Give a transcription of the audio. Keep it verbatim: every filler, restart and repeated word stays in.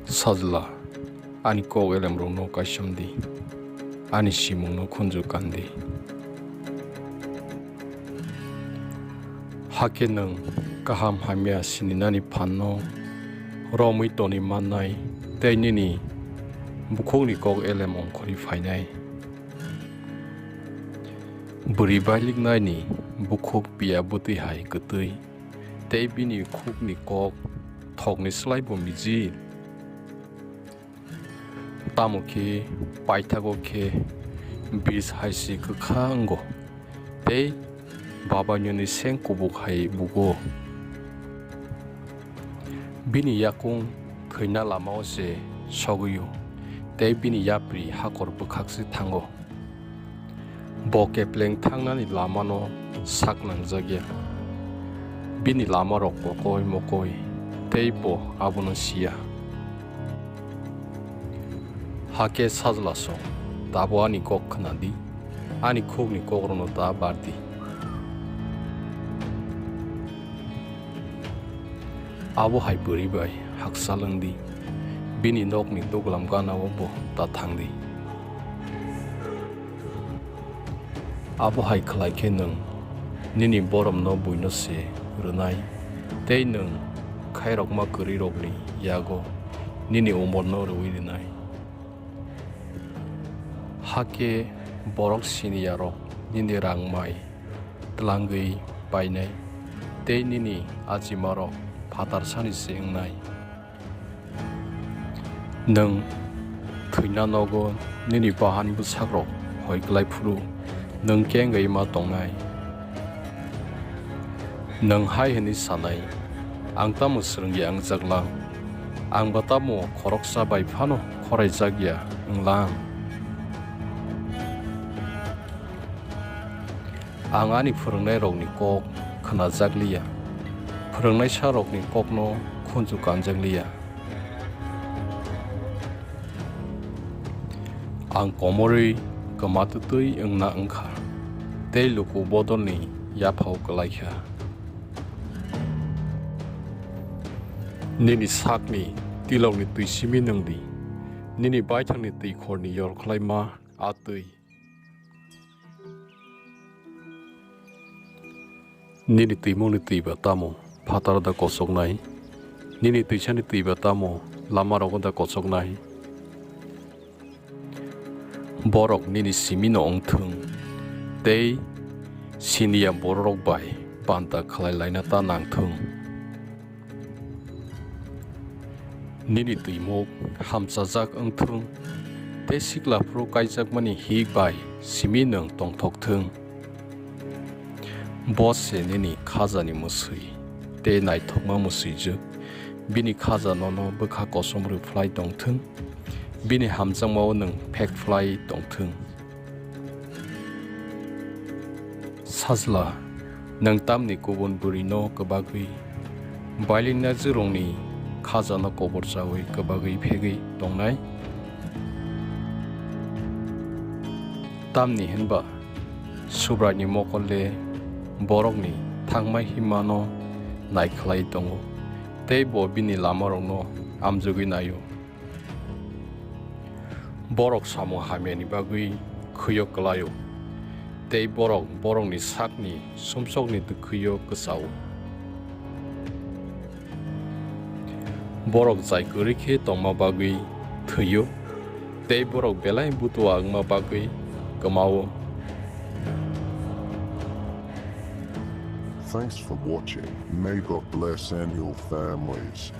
Sajla, ani kok elemrokno kaisom di, ani simungno khunju kan di. Hakhe nwng kaham hamya sininani phanno romwi toni mannai tei nini bukhukni kok elem ongkhorwi phainai. Bwrwi bailiknaini bukhuk piya bwtwi hai kwtwi, tei bini khukni kok thokni slai bo mijil. Tamo khe paithago khe bis hai se kwkha wngo, tei babainoni seng kubuk hai bugo. Bini yakung thwina lamao se sogwi-o, tei bini yapri hakor bwkhak se thango. Bo kepleng thangnani lamano sak nangjakya. Bini lamarok kokoi mokoi, tei bo abono siya. Hakhe Sajlasong, tabo ani kok khna di, ani khukni kokrokno ta bar di. Abo hai bwrwi bai hakchal wng di, bini nokni duglam gana-o bo ta thang di. Abo hai khlai khe nwng nini boromno buino se rwnai, tei nwng khairokma kwrwirokni yago nini umorno rwui rwnai. Hakhe borok siniyarok nini rang mai tlangwi painai, tei nini ajimarok phatarsani se wngnai. Nwng thwina nogo nini bahan bwsakrok hoi klai phuru, nwng kengwi ma tongnai. Nwng hai hwnwi sanai, "Ang tamo swrwngya wngjak lang? Ang ba tamo khoroksa bai phano khoraijak ya wng lang? Ang ani phwrwngnairokni kok khwnajak liya, phwrwngnaisarokni kokno khunju kanjak liya. Ang komorwi kwmatwtwi wngna wngkha, tei luku bodolni yaphao kwlaikha." Nini sakni tilokni twi simi nwng di, nini baithangni twi khorni yorkhlaima a twi. Nini twimungni twi ba tamo phataro da kochoknai? Nini twisani twi ba tamo lamarogo da kochoknai? Borok nini simino wng thung, tei siniya bororok bai banta khlai laina ta nang thung. Nini twimuk hamchajak wng thung, tei sikla phuru kaijakmani hik bai simi nwng tongthok thung. Bo se nini khajani mwswi tei naithokma mwswijwk. Bini khaja nono bwkha kosom rw phlai tong thung, bini hamjakmao nwng phek phlai tong thung. Sajla, nwng tamni kubun bwrwino kwbagwi, bailikna jwrwngni khajano kobor chaui kwbagwi phegwi tongnai? Tamni hwnba Subraini mokol le borokni thangma himmano naikhlai tongo, tei bo bini lamarokno amjogwi naio. Borok samung hamyani bagwi khwio kwlaio, tei borok borokni sakni sumsokni dwkhwio kwchao. Borok jai kwrwi khe tongma bagwi thwio, tei borok belai butua wngma bagwi kwmao. Thanks for watching. May God bless and your families.